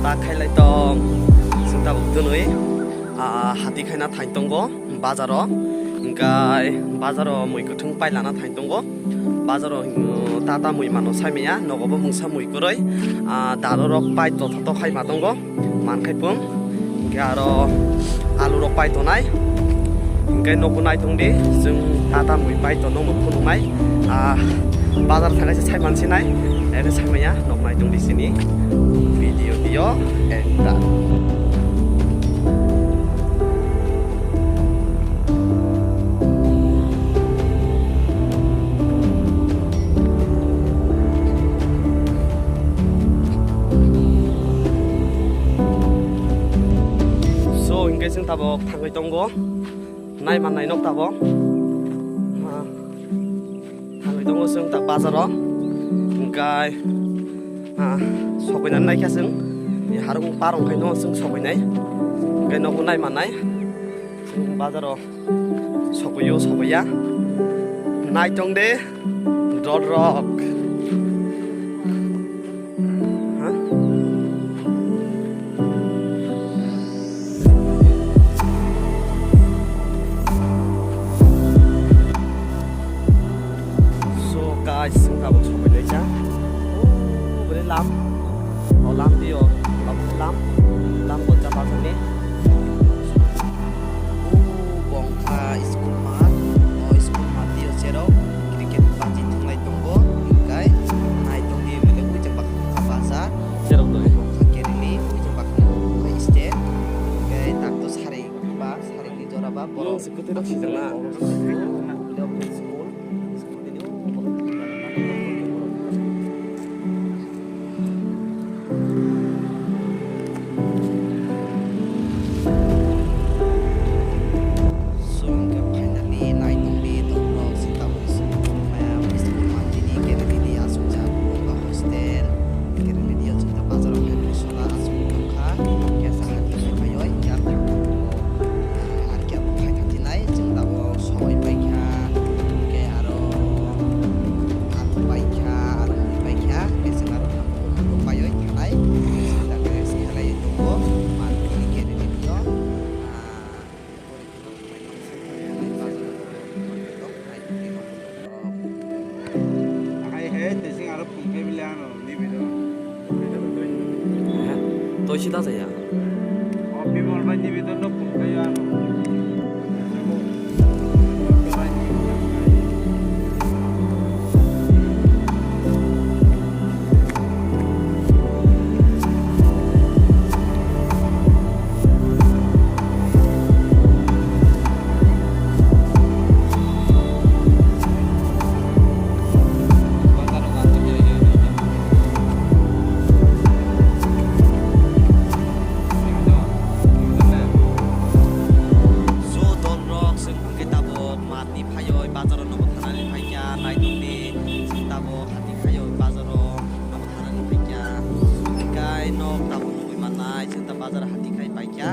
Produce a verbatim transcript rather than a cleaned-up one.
Ta khailai tong, chwng tabuk twnwi, ah, hati khaina thain tongo bazaro, hwnkhe bazaro mui kwthwng pailana thain tongo. Bazaro, uh, tata mui mano saimaya, nogo bo mungsa mui kwrwi, ah, dalo rok pai to to khai ma tongo, man khai pung, hwnkhe aro alu rok pai tonai, hwnkhe nogo nai tong di, chwng tata mui pai to nokno phunuknai, ah, bazar thangkhe se sai mansinai, ere saimaya. Noknai tongdi sini video tio enda. So, hingke chwng tabok thangwi tongo, nai mannai nok tabok. Ah. Thangwi tongo chwng ta bazaro, hwnkhe, ah, sokoinani naikha chwng, harung par wngkhaino chwng sokoinai, hwnkhe nogo nai mannai, chwng bazaro sokoio sokoya, nai tong de dol rok. Ha? So guys, chwng tabuk sopai laijak. Oh, bini lam. Oh, lam dio. Lam, lam. Lam goncha pasani. Oh, bongkha school mat. Oh, school mat dio cherok. Cricket baji thwnglai tongo. Hingkai nai tongdi mele ui jang bakha bazar. Cherok to. Bongkha kerini ui jang bakha state. Hingkai tak to sari ba, sari ni jora ba, borok. Nung se kwtwi rok sijak na. School. School ni o borok. So, hingke finally nai tongdi, norok si tabuk school maya, school mantini, kereni di asukjak, bo hostel, kereni di asukjak, bazar o hai mosla asuk tongkha, kesa hati hai pai oi, hingke ang thang tongo, ah, ar khe ang phai thang tinai, chwng tabuk soi paikha, hingke aro alu paikha, aro mui paikha, hingke chwng aro thang tongo, mui paioi thanai, chwng tabuk se halai tongo, mantini, kereni di o, ah, Hai he, tesing aro phung khe bile ano, nibi do. Toi si da jaya. O Bimal bai nibi do no phung khe ano. So, dolrok, chwng hwnkhe tabuk matni phaioi bazaro nogo thanani phaikha, naitokni chwng tabuk hati phaioi bazaro nogo thanani phaikha, hwnkhe nok tabuk nugui mannai, chwng ta bazar hati khai paikha.